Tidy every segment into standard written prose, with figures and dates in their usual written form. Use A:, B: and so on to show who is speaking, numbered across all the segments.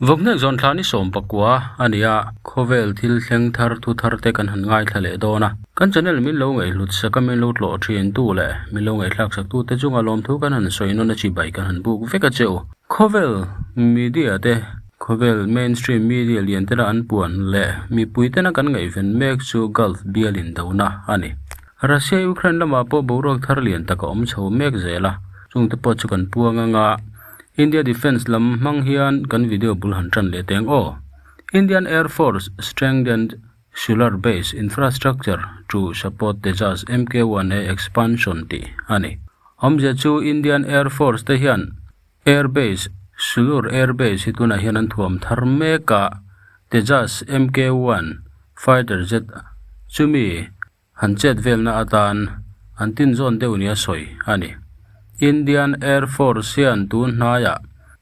A: Vawknek zawn thla ni 19 a ni a, khawvel thil thleng thar thu thar te kan han ngaithla leh dawn a. Kan channel min lo ngaihhlut sak a, min lo tlawh thin tu leh min lo ngaihthlak sak tu te chunga lawmthu kan han sawi nawn a chibai kan han buk vek a che u. Khawvel media te, khawvel mainstream media lian tena an puan leh mipui tena kan ngaihven mek chu Gulf bial indona a ni. Russia-Ukraine lamah pawh boruak thar lian tak a awm chho mek zel a, chungte pawh chu kan puang anga India Defence lam hmang hian kan video bul han tan leh teng aw. Indian Air Force strengthened Sulur base infrastructure to support Tejas MK-1A expansion tih a ni. Awmzia chu Indian Air Force te hian Air Base, Sulur Air Base hi tunah hian an thuam thar mek a, Tejas MK-1 fighter jet chumi han chet velna atan an tinzawn deuh nia sawi a ni. Indian Air Force hian tun hnaiah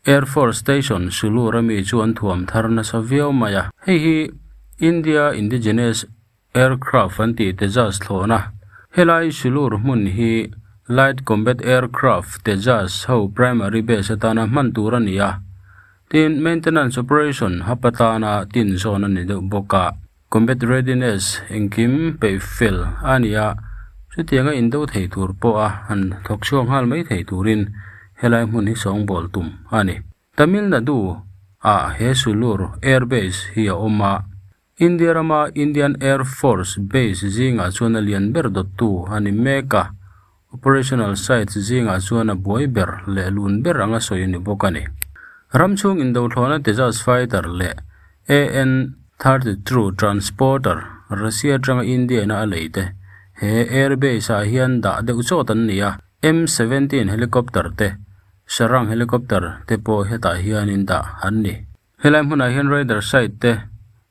A: Air Force Station Sulur ami chu an thuam thar nasa viau mai a. Hei hi India Indigenous Aircraft an tih Tejas thlawhna. Helai Sulur hmun hi Light Combat Aircraft Tejas ho primary base atana hman tur a ni a. Tin, maintenance operation hap atana tinzawn a ni deuh bawk a. Combat readiness engkim peih fel a ni a, chutianga indo thei tur pawha han thawk chhuak nghal mai thei turin helai hmun hi sawngbawl tum a ni. Tamil Nadu ah he Sulur Air Base hi a awm a, India rama Indian Air Force Base zingah chuan a lian ber dawttu a ni mek a, operational sites zingah chuan a buai ber leh lun ber anga sawi a ni bawk a ni. Ram chhung indothlawhna Tejas fighter leh AN-32 transporter Russia atanga India-in a lei te he air base-ah hian dah deuh chawt an ni a, M-17 helicopter te, Sarang helicopter te pawh hetah hianin dah an ni. Helai hmunah hian rider site te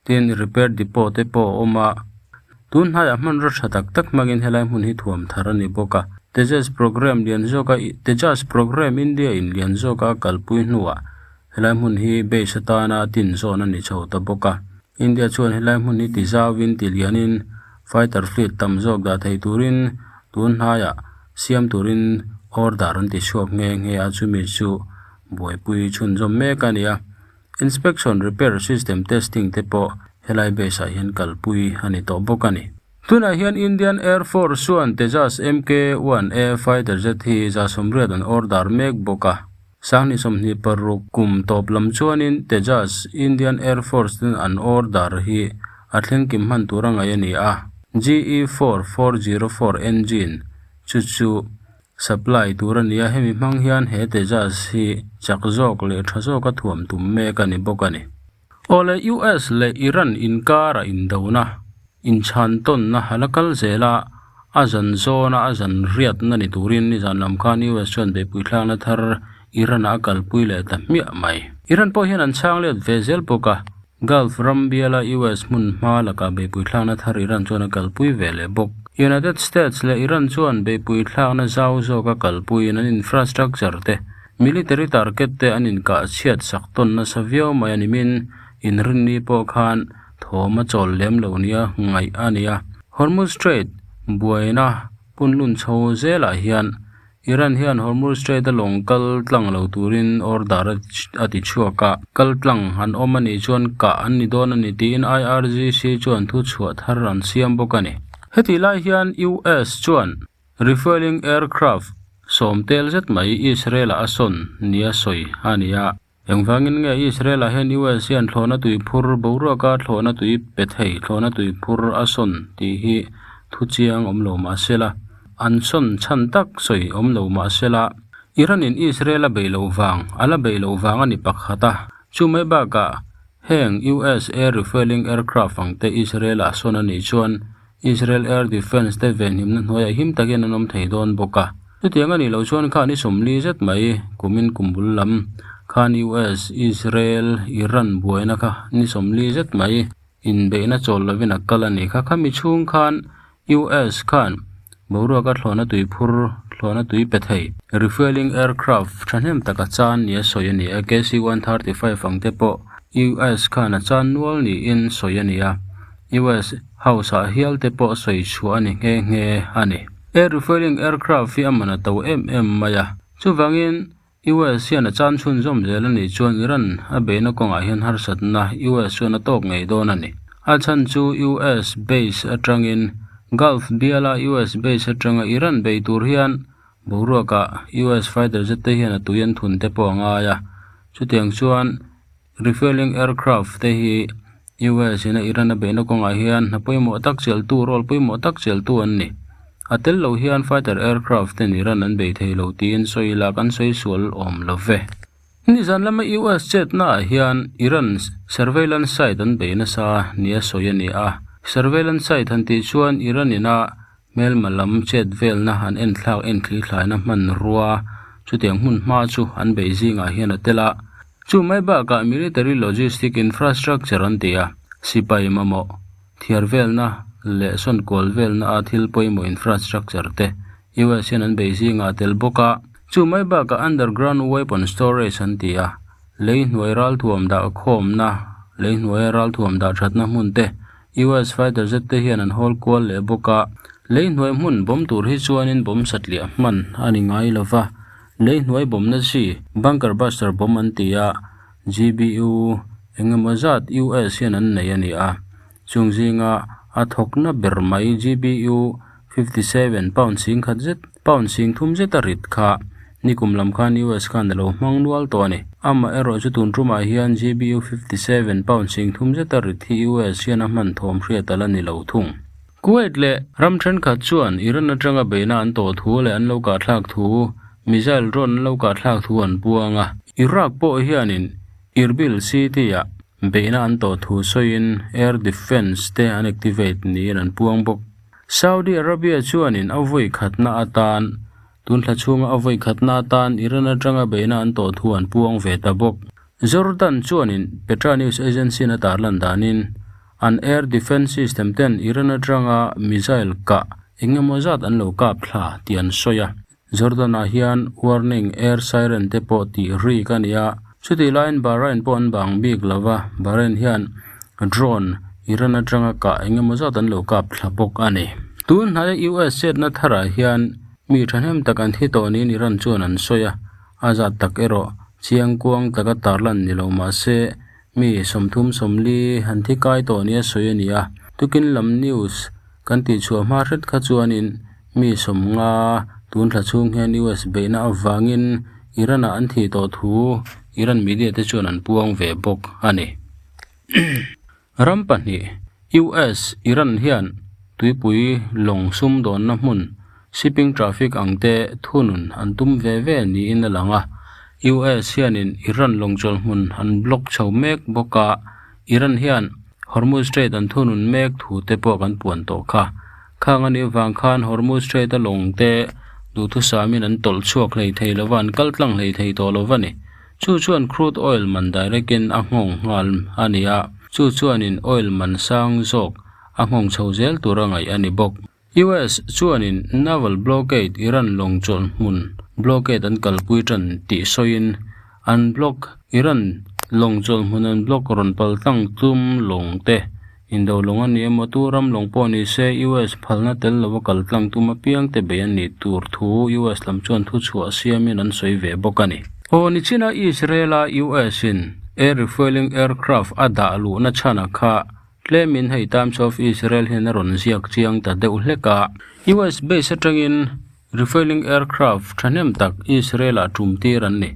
A: tin repair depot te pawh a awm a, tun hnaiah hmanraw tha tak tak hmangin helai hmun hi thuam thar a ni bawk a. Tejas programme lian zawka Tejas programme India in lian zawka a kalpui hnuah helai hmun hi base atana tin zawn a ni chho ta bawk a. India chuan helai hmun hi ti zauin ti lianin fighter fleet tam zawk dah thei turin tun hnaiah siam turin order an ti chhuak nghe nghe a, chumi chu Buaipui chhunzawm mek a ni a, inspection repair system testing te pawh helai base ah hian kalpui a ni tawh bawk a ni. Tunah hian Indian Air Force chuan Tejas MK-1A fighter jet hi 180 an order mek bawk a, 2026 kum tawp lam chuanin Tejas Indian Air Force ten an order hi a thlengkim hman tur a ngaih a ni a, GE-4404 engine chu chu Supply tur a ni a, hemi hmang hian he Tejas hi chak zawk leh tha zawka thuam tum mek a ni bawk a ni. Awle US leh Iran inkara indona, inchhan tawnna a la kal zel a, a zan zawna a zan riatna ni turin nizan lam khan US chuan beihpui thlakna thar Iran-ah a kalpui leh ta hmiah mai. Iran pawh hian an chhang let ve zel bawk a, Gulf ram biala US hmun hma lakah beihpui thlakna thar Iran chuan a kalpui ve leh bawk. United States leh Iran chuan beihpui thlakna zau zawka kalpuiin an infrastructure te, military target te an inkah chhiat sak tawn nasa viau mai a ni min inrinni pawh khan thawm a chawl lem lo nia ngaih a ni a. Hormuz Strait buaina punlun chho zelah hian Iran hian Hormuz Strait a lawng kal tlang lo turin order a ti chhuak a, kal tlang an awm a nih chuan kah an ni dawn a ni tiin IRGC chuan thu chhuah thar an siam bawk a ni. Hetih lai hian US chuan refuelling aircraft sawm tel zet mai Israel-ah a sawn nia sawi a ni a. Engvangin nge Israel-ah hian US hian thlawhna tui phur boruaka thlawhna tui pe thei thlawhna tui phur a sawn tih hi thu chiang awm lo mah sela, an sawn chhan tak sawi awm lo mah sela, Iran-in Israel a beih loh vang a la beih loh vang a ni pakhat a. Chu mai bakah heng US air refueling aircraft ang te Israel-ah sawn a nih chuan Israel Air Defence te venhimna hnuaiah him takin an awm thei dawn bawk a. Chutiang a nih loh chuan khan i 40 zet mai kumin kum bul lam khan US, Israel, Iran buaina kha ni 40 zet mai inbeihna chawl lovin a kal a ni kha. Khami chhung khan US khan boruaka thlawhna tui phur, thlawhna tui pe thei, refuelling aircraft thahnem taka chan nia sawi a ni a, KC-135 ang te pawh US khan a chan nual niin sawi a ni a. US House-ah hial te pawh sawi chhuah a ni nghe nghe a ni. Air refueling aircraft hi a man a to em em mai a, chuvangin US hian a chan chhunzawm zel a nih chuan Iran a beihna kawngah hian harsatna US chuan a tawk ngei dawn a ni. A chhan chu US base atangin Gulf biala US base atanga Iran bei tur hian boruakah US fighter jet te hian a tui an thun te pawh a ngai a. Chutiang chuan refueling aircraft te hi US in a Iran a beihna kawngah hian hna pawimawh tak chelhtu role pawimawh tak chelhtu an ni. A tel lo hian fighter aircraft ten Iran an bei thei lo tiin sawi ila kan sawi sual awm lo ve. Nizan lama US chetna ah hian Iran surveillance site an bei nasa nia sawi a ni a. Surveillance site han tih chuan Iran ina hmelma lam chet velna an enthlak enthlithlaina hmanrua chutiang hmun hma chu an bei zingah hian a tel a. Chu mai bakah military logistic infrastructure an ti a, sipai mamawh thiar velna leh sawnkual velna a thil pawimawh infrastructure te US hian an bei zingah a tel bawk a. Chu mai bakah underground weapon storage an ti a, lei hnuai ralthuam dah khawmna, lei hnuaia ralthuam dah thatna hmun te US fighter jet te hian an hawl kual leh bawk a, lei hnuai hmun bawm tur hi chuanin bawm satliah hman a ni ngai lo va, lei hnuai bawmna chi bunker buster bawm an ti a, GBU eng emaw zat US hian an nei a ni a, chung zinga a thawkna ber mai GBU 57 pound singkhat zet pound sing thum zet a rit kha nikum lam khan US khan a lo hmang nual tawh a ni. Amaherawh chu tun tumah hian GBU 57 pound sing thum zet a rit hi US hian a hman thawm hriat a la ni lo thung. Kuwait leh ram thenkhat chuan Iran atanga beihna an tawh thu leh an lo kahthlak thu, missile drone an lo kahthlak thu an puang a. Iraq pawh hianin Irbil city-ah beihna an tawh thu sawiin air defence te an activate niin an puang bawk. Saudi Arabia chuanin a vawi khatna atan, tun thla chhunga a vawi khatna atan Iran atanga beihna an tawh thu an puang ve ta bawk. Jordan chuanin Petra News Agency-in a tarlan danin, an air defence system ten Iran atanga missile kah eng emaw zat an lo kap thla tih an sawi a. Jordan-ah hian warning air siren te pawh tih rik a ni a, chutih laiin Bahrain pawh an bang bik lo va, Bahrain hian drone Iran atanga kah eng emaw zat an lo kap thla bawk a ni. Tun hnaia US chetna tharah hian mi thahnem tak an thi tawh niin Iran chuan an sawi a, a zat tak erawh chiangkuang taka tarlan ni lo mah se mi 30 han thi kai tawh nia sawi a ni a, tukin lam news kan tihchhuah hma hret kha chuanin Mi 50 tun thla chhung hian US beihna avangin Iran-ah an thih tawh thu Iran media te chuan an puang ve bawk a ni. Ram pahnih, US, Iran hian tuipui lawng sumdawnna hmun shipping traffic ang te thunun an tum ve ve niin a lang a. US hianin Iran lawng chawlh hmun an block chho mek bawk a, Iran hian Hormuz Strait an thunun mek thu te pawh kan puan tawh kha. Khang a nih vang khan Hormuz Strait a lawng te duhthusamin an tawlh chhuak hlei thei lova, an kal tlang hlei thei tawh lo va ni. Chu chuan crude oil man direct in a nghawng nghal a ni a, chu chuanin oil man sang zawk a nghawng chho zel tur a ngaih a ni bawk. US chuanin naval blockade Iran lawng chawlh hmun blockade an kalpui tan tih sawiin an block Iran lawng chawlh hmun an block rawn pal tlang tum lawng te Indo lawng a ni emaw tu ram lawng pawh ni se US phalna tel lova kal tlang tum apiang te bei an nih tur thu US lam chuan thuchhuah siamin an sawi ve bawk a ni. Aw nichina Israel-a US in air refueling aircraft a dah luhna chhana kha tlemin hei Times of Israel hian a rawn ziak chiang ta deuh hlek a. US base atangin refueling aircraft thahnem tak Israel-ah tum tir an ni.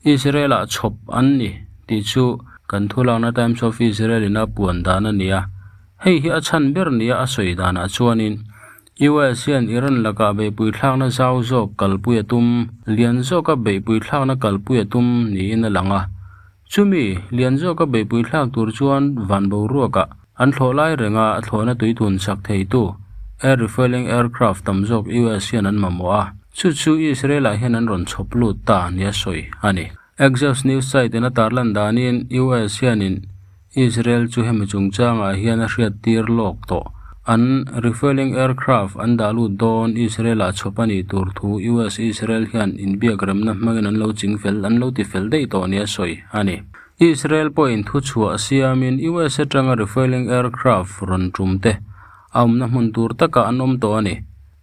A: Israel-ah chhawp an ni tih chu kan thulakna Times of Israel in a puan dan a ni a. Hei hi a chhan ber nia a sawi danah chuanin US hian Iran lakah beihpui thlakna zau zawk kalpui a tum, lian zawka beihpui thlakna kalpui a tum niin a lang a. Chumi lian zawka beihpui thlak tur chuan van boruakah an thlawh lai renga thlawhna tuithun chak theitu air refueling aircraft tam zawk US hian an mamawh a. Chu chu Israel-ah hian an rawn chhawp lut ta nia sawi a ni. Axios news site in a tarlan danin US hianin Israel chu hemi chungchangah hian a hriattir lawk tawh. An refueling aircraft an dah lut dawn Israel-ah chhawp a nih tur thu US-Israel hian inbiak remna hmangin an lo ching fel an lo ti fel daih tawh nia sawi a ni. Israel pawhin thuchhuah siamin US atanga refueling aircraft rawn tum te a awmna hmun tur takah an awm tawh a ni.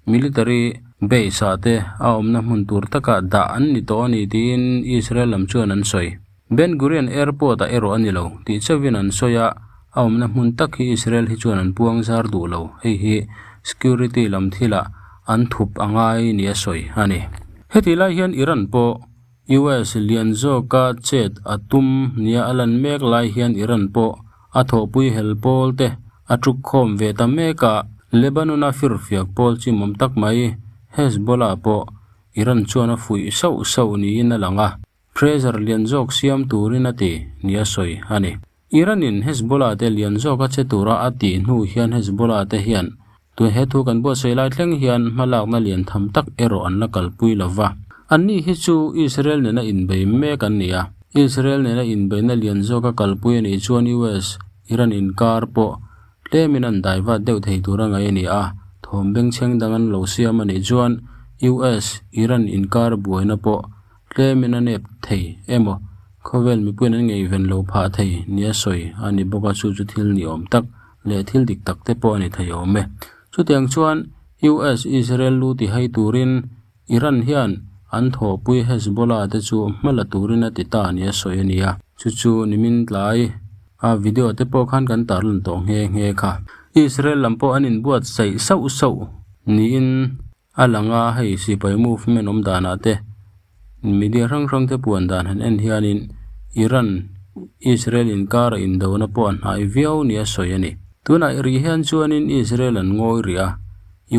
A: Military. Base ah te a awmna hmun tur takah dah an ni tawh a ni tiin Israel lam chuan an sawi. Ben Gurion Airport ah erawh a ni lo tih chauhin an sawi a, a awmna hmun tak hi Israel hi chuan an puang zar duh lo, hei hi security lam thilah an thup a ngai nia sawi a ni. Hetih lai hian Iran pawh US lian zawka chet a tum nia a lan mek lai hian Iran pawh a thawhpui hel pawl te a tuk khawm ve ta mek a, Lebanon-a firfiak pawl chimawm tak mai Hezbollah pawh Iran chuan a fuih sauh sauh niin a lang a, pressure lian zawk siam turin a ti nia sawi a ni. Iran-in Hezbollah te lian zawka che tura a tih hnu hian Hezbollah te hian tun he thu kan buatsaih lai thleng hian hmalakna lian tham tak erawh an la kalpui lo va. Anni hi chu Israel nena inbei mek an ni a, Israel nena inbeina lian zawka kalpui a nih chuan US Iran inkar pawh tlemin an dai vat deuh thei tur a ngaih a ni a, thawm bengchheng dang an lo siam a nih chuan US Iran inkar buaina pawh Tlemin a nep thei emaw, khawvel mipuiin an ngaihven lo phah thei nia sawi a ni bawk a, chu chu thil ni awm tak leh thil dik tak te pawh a ni thei awm e. Chutiang chuan US Israel lu ti hai turin Iran hian an thawhpui Hezbollah te chu hma la turin a ti ta nia sawi a ni a, chu chu nimin tlai a video te pawh khan kan tarlan tawh nghe nghe kha. Israel lam pawh an inbuatsaih sauh sauh niin A lang a, hei sipai movement awm danah te media hrang hrang te puan dan han en hianin Iran Israel inkara indona pawh a hnai viau nia sawi a ni. Tunah i rih hian chuanin Israel an ngawi rih a,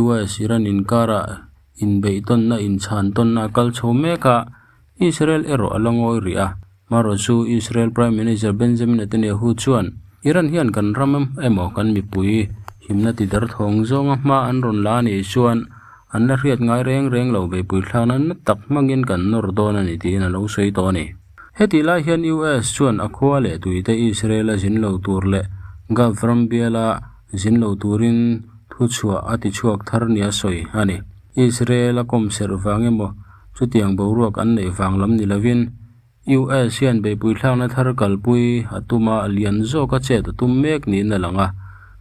A: US Iran inkara inbeih tawnna inchhan tawnna a kal chho mek a, Israel erawh a la ngawi rih a. Marawh chu Israel Prime Minister Benjamin Netanyahu chuan, Iran hian kan ram emaw kan mipui himna ti derthawng zawnga hma an rawn la a nih chuan an la hriat ngai reng reng lo beihpui thlakna na tak hmangin kan nawr dawn a ni tiin a lo sawi tawh a ni. Hetih lai hian US chuan a khua leh tuite Israel a zin lo tur leh Gulf ram biala zin lo turin thuchhuah a tichhuak thar nia sawi a ni. Israel a kawm serh vang emaw chutiang boruak an neih vang lam ni lovin US hian beihpui thlakna thar kalpui a tum a, lian zawka chet a tum mek niin a lang a.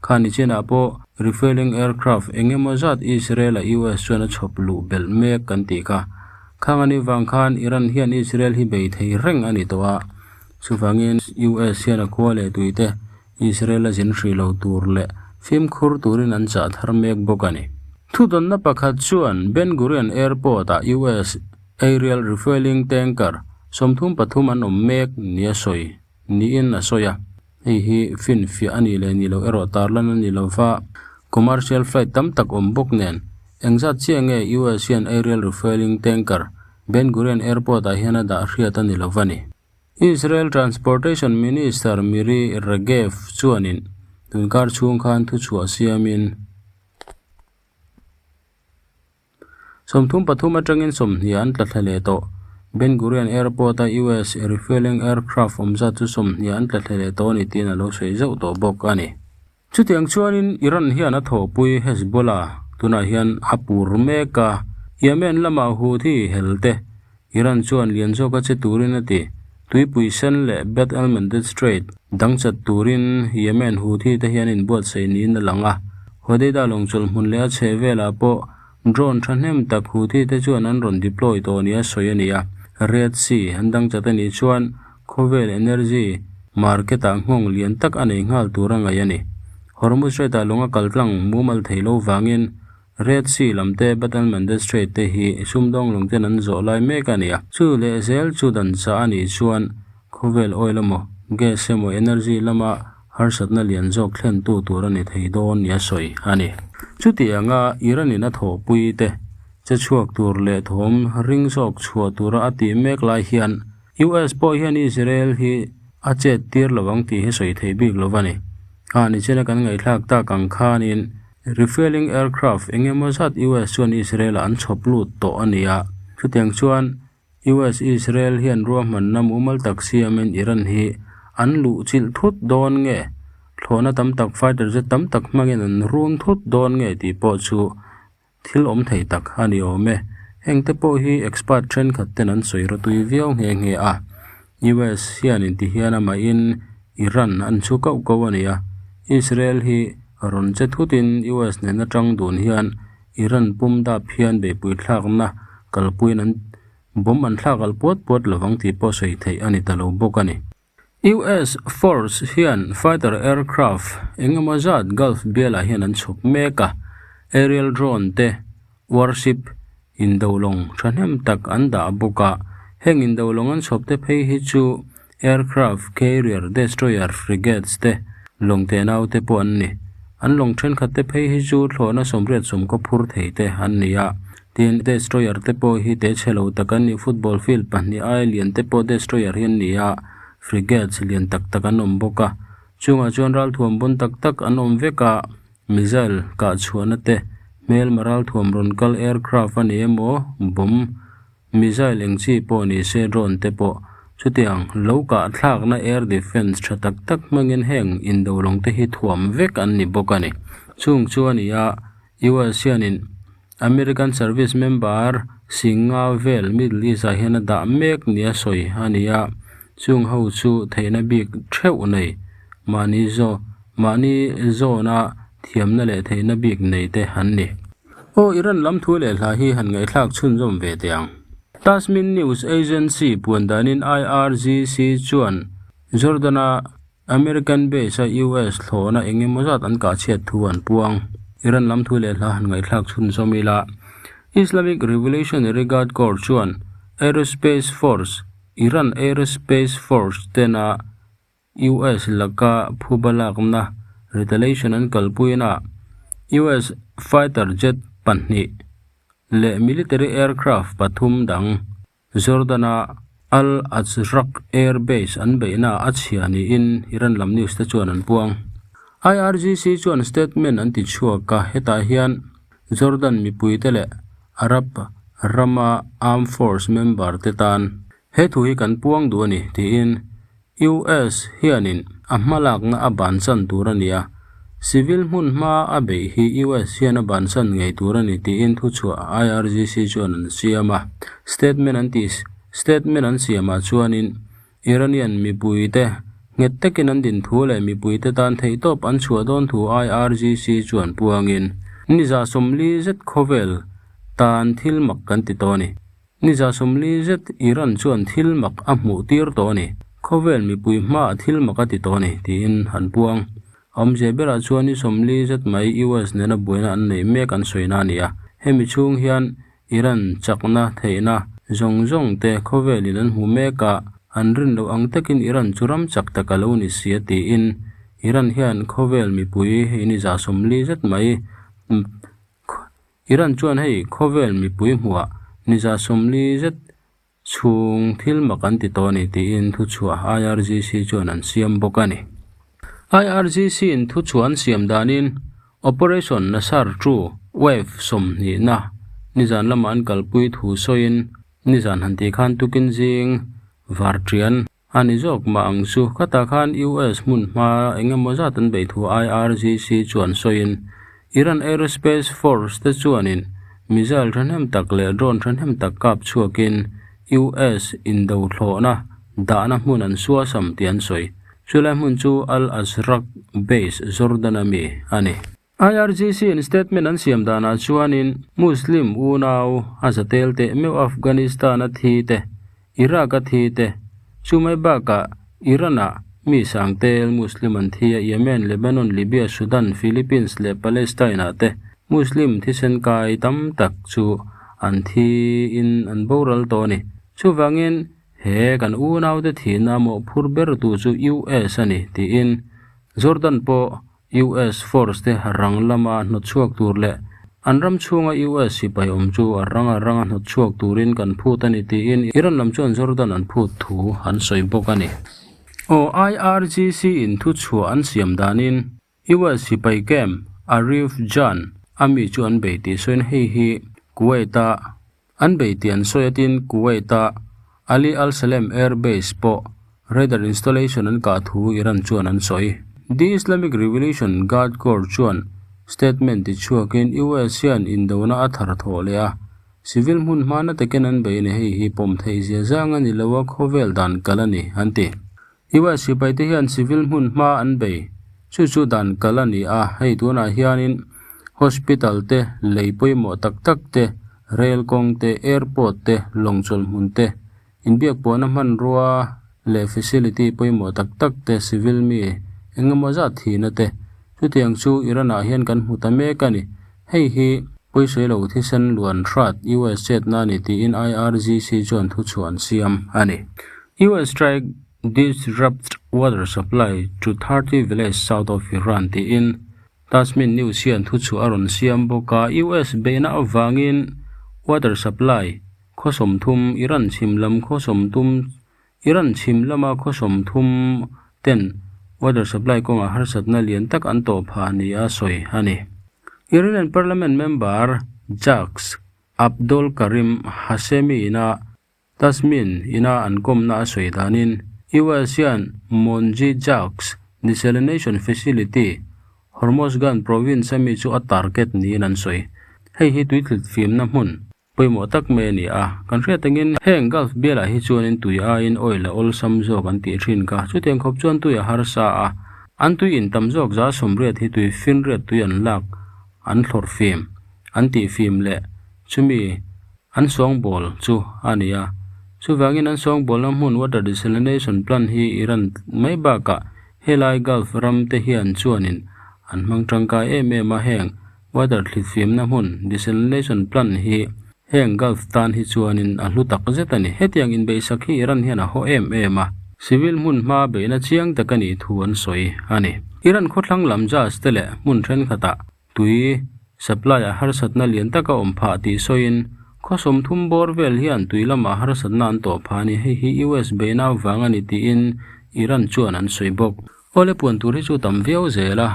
A: Khani chinah pawh refueling aircraft eng emaw zat Israel-a US chuan a chhawp luh belh mek kan tih kha. Khang anih vang khan Iran hian Israel hi bei thei reng a ni tawh a. Chuvangin US hian a khua leh tuite Israel a zin hrih lo tur leh fimkhur turin an chah thar mek bawk a ni. Thudawnna pakhat chuan Ben Gurion Airport-ah US aerial refuelling tanker 33 an awm mek nia sawi niin a sawi a. Hei hi finfiah a nih leh nih loh erawh tarlan a ni lo va, commercial flight tam tak awm bawk nen engzat chiah nge US hian aerial refuelling tanker Ben Gurion Airport-ah hian a dah hriat a ni lo va ni. Israel Transportation Minister Miri Regev chuanin tunkar chhung khan thuchhuah siamin 33 atangin 20 an tla thla leh tawh. Ben Gurion Airport-a US refueling aircraft awm zat chu 20 an tla thla leh tawh a ni tiin a lo sawi zauh tawh bawk a ni. Chutiang chuanin Iran hian a thawhpui Hezbollah tunah hian a pur mek a, Yemen lamah Houthi helte Iran chuan lian zawka che turin a ti. Tuipui sen leh Bab el-Mandeb Strait dang chat turin Yemen Houthi te hian inbuatsaih niin a lang a. Hodeida lawngchawlh hmun leh a chheh velah pawh drone thahnem tak Houthi te chuan an rawn deploy tawh nia sawi a ni a. Red Sea an dang chat a nih chuan Khawvel energy market-ah nghawng lian tak a nei nghal tur a ngaih a ni. Hormuz Strait-ah lawng a kal tlang mumal thei lo vangin Red Sea lam te Bab el-Mandeb Strait te hi sumdawng lawng ten an zawh lai mek a ni a. Chu leh zel chu dan chah a nih chuan khawvel oil emaw gas emaw energy lama harsatna lian zawk thlentu tur a ni thei dawn nia sawi a ni. Chutianga Iran-in a thawhpui te che chhuak tur leh thawm ring zawk chhuah tura a tih mek lai hian US pawh hian Israel hi a chet tir lo ang tih hi sawi theih bik lo a ni. A ni chena kan ngaihthlak tak ang khanin refueling aircraft eng emaw zat US chuan Israel-ah an chhawp lut tawh a ni a. Chutiang chuan US Israel hian ruahmanna mumal tak siamin Iran hi an luh chilh thut dawn nge, thlawhna tam tak fighter jet tam tak hmangin an run thut dawn nge tih pawh chu Thil awm thei tak a ni awm e. Hengte pawh hi expert thenkhat ten an sawi rawtui viau nghe nghe a. US hian inti hian amahin Iran an chhu kauh kauh a ni a. Israel hi rawn che thutin US nen atang dun hian Iran pum dap hian beihpui thlakna kalpuiin an bomb an thlak alh puat puat lovang tih pawh sawi theih a ni ta lo bawk a ni. US Force hian fighter aircraft engemaw zat Gulf bialah hian an chhawp mek a, aerial drone te, warship indolawng thahnem tak an dah bawk a, heng indolawng an chhawp te phei hi chu aircraft carrier, destroyer, frigates te, lawng tenau te pawh an ni. An lawng thenkhat te phei hi chu thlawhna 80 phur thei te an ni a, tin destroyer te pawh hi te chhe lo tak an ni, football field pahnih ai lian te pawh destroyer hi an ni a, frigates lian tak tak an awm bawk a, chungah chuan ralthuam bon tak tak an awm vek a, missile kah chhuahna te hmelma ralthuam rawn kal aircraft a ni emaw bomb missile eng chi pawh ni se drone te pawh chutiang lo kah thlakna air defence tha tak tak hmangin heng indolawng te hi thuam vek an ni bawk a ni. Chung chu a ni a, US hianin American service member singa vel Middle East ah hian a dah mek nia sawi a ni a, chung ho chu theihna bik theuh nei mahni zaw mahni zawna thiamna leh theihna bik nei te an ni. Aw Iran lam thu leh hla hi han ngaihthlak chhunzawm ve teh ang. Tasmin News Agency puan danin IRGC chuan Jordan-a American base a US thlawhna eng emaw zat an kah chhiat thu an puang. Iran lam thu leh hla han ngaihthlak chhunzawm ila. Islamic Revolutionary Guard Corps chuan Aerospace Force, Iran Aerospace Force tena US laka phuba lakna retaliation an kalpuina US fighter jet pahnih leh military aircraft pathum dang Jordan-a Al Azraq Air Base an beihna a chhia niin Iran lam news te chuan an puang. IRGC chuan statement an ti chhuak a, hetah hian Jordan mipuite leh Arab rama armed force member te tan he thu hi kan puang duh a ni tiin US hianin a hmalakna a bansan tur a ni a, civil hmun hma a beih hi US hian a bansan ngei tur a ni tiin thuchhuah IRGC chuan an siam a. Statement an tih statement an siamah chuanin Iranian mipuite nghet takin an din thu leh mipuite tan theihtawp an chhuah dawn thu IRGC chuan puangin ni za 40 zet khawvel tan thil mak kan ti tawh a ni. Ni za 40 zet Iran chuan thil mak a hmuh tir tawh a ni. Khawvel mipui hmaah thil mak a ti tawh a ni, tiin an puang. Awmzia berah chuan ni 40 zet mai US nena buaina an neih mek an sawina a ni a. Hemi chhung hian Iran chakna theihna zawng zawng te khawvelin an hmu mek a, an rin loh ang takin Iran chu ram chak tak a lo ni si a tiin Iran hian khawvel mipui hei ni za 40 zet mai Iran chuan hei khawvel mipui hmuah ni za 40 zet chhung thil mak an ti tawh a ni tiin thuchhuah IRGC chuan an siam bawk a ni. IRGC in thuchhuah an siam danin Operation Nasar 2 Wave 20 na nizan lama an kalpui thu sawiin nizan han tih khan tukin zing varṭian a ni zawk mah ang chu khatah khan US hmun hma eng emaw zat an beih thu IRGC chuan sawiin Iran Aerospace Force te chuanin missile thahnem tak leh drone thahnem tak kap chhuakin US indo thlawhna dahna hmun an suasam tih an sawi. Chulai hmun chu Al Azraq Base, Jordan a mi a ni. IRGC in statement an siam danah chuanin Muslim unau a zatel teh meuh Afghanistan a thi te, Iraq a thi te, chumai bakah Iran ah mi sangtel Muslim an thi a, Yemen, Lebanon, Libya, Sudan, Philippines leh Palestine ah te Muslim thisen kai tam tak chu an thi in an boral tawh a ni. Chuvangin he kan unaute thihna mawhphur ber tu chu US a ni tiin Jordan pawh US force te rang lama hnawt chhuak tur leh an ram chhunga US sipai awm chu a ranga ranga hnawt chhuak turin kan phut a ni tiin Iran lam chuan Jordan an phut thu an sawi bawk a ni. Aw IRGC in thuchhuah an siam danin US sipai camp Arif Jan a mi chu an bei tih sawiin hei hi Kuwait a an bei tih an sawi atin Kuwait a Ali Al Salem Air Base pawh radar installation an kah thu Iran chuan an sawi. The Islamic Revolution Guard Corps chuan statement ti chhuakin US hian indona a thar thawh leh a, civil hmun hmana takin an bei a ni, hei hi pawm theih zia zang a ni lo a, khawvel dan kal a ni, an ti. US sipai te hian civil hmun hma an bei, chu chu dan kal a ni a, hei tunah hianin. Hospital te, lei pawimawh tak tak te, rail kawng te, airport te, lawng chawlhmun te, inbiakpawhna hmanrua leh facility pawimawh tak tak te, civil mi engemaw zat thihna te, chutiang chu Iran ah hian kan hmu ta mek a ni. Hei hi pawisawi lo thisen luan hrat US chetna a ni tiin IRGC chuan thuchhuah an siam a ni. US strike disrupt water supply to 30 village south of Iran tiin Tasmin News hian thuchhuah a rawn siam bawk a, US beihna avangin water supply khaw 30 Iran chhim lam khaw 30 Iran chhim lama khaw 30 ten water supply kawngah harsatna lian tak an tawh phah nia sawi a ni. Iranian Parliament member Jacques Abdol Karim Hashemi ina Tasmin ina an kawmna a sawi danin US hian Monji Jacques Desalination Facility, Hormozgan province a mi chu a target niin an sawi. Hei hi tuithlit fimna hmun pawimawh tak mai a ni a, kan hriat angin heng Gulf bialah hi chuanin tui aiin oil a awlsam zawk an tih thin kha. Chutiang khawp chuan tui a harsa a, an tui in tam zawk 80% hi tui finriat tui an lak an thlawr fim an tih fim leh chumi an sawngbawl chu a ni a. Chuvangin an sawngbawlna hmun water desalination plant hi Iran mai bakah helai Gulf ram te hian chuanin an hmang tangkai em em a, heng water thlitfimna hmun desalination plant hi heng Gulf tan hi chuanin a hlu tak zet a ni. Hetiang inbeihsak hi Iran hian a haw em em a, civil hmun hma beihna chiang tak a nih thu an sawi a ni. Iran khawthlang lam jazz te leh hmun thenkhatah tui supply a harsatna lian taka awm phah tih sawiin khaw 30 bawr vel hian tui lamah harsatna an tawh phah a ni. Hei hi US beihna avang a ni tiin Iran chuan an sawi bawk. Awle puan tur hi chu tam viau zel a,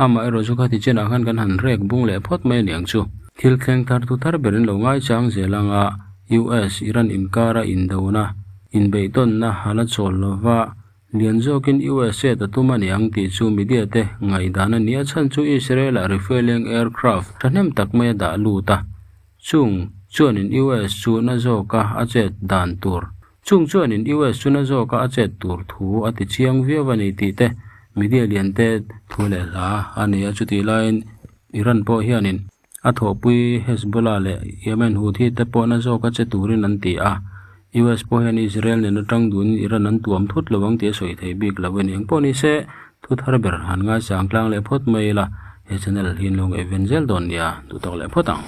A: amaherawh chu khati chenah khan kan han rek bung leh phawt mai aniang chu. Thil thleng thar thu thar berin lo ngaichang zel anga US Iran inkara indona inbeihtawnna hala chawl lova Lian zawkin USA ta tum a ni ang tih chu media te ngaihdan a ni a, chhan chu Israel ah refueling aircraft thahnem tak mai a dah lut a, chung chuanin US chu na zawka a chet dan tur chung chuanin US chu na zawka a chet tur thu a ti chiang viau a ni tih te media lian te thu leh hla a ni a, chutih laiin Iran pawh hianin a thawhpui Hezbollah leh Yemen Houthi te pawh na zawka che turin an ti a, US pawh hian Israel nen atang duhin Iran an tuam thut lo ang tih a sawi thei bik lo a ni. Engpawh ni se, thu thar ber han ngaisang tlang leh phawt mai ila, he channel hi an lo ngaihven zel dawn nia, duh tawk leh phawt ang.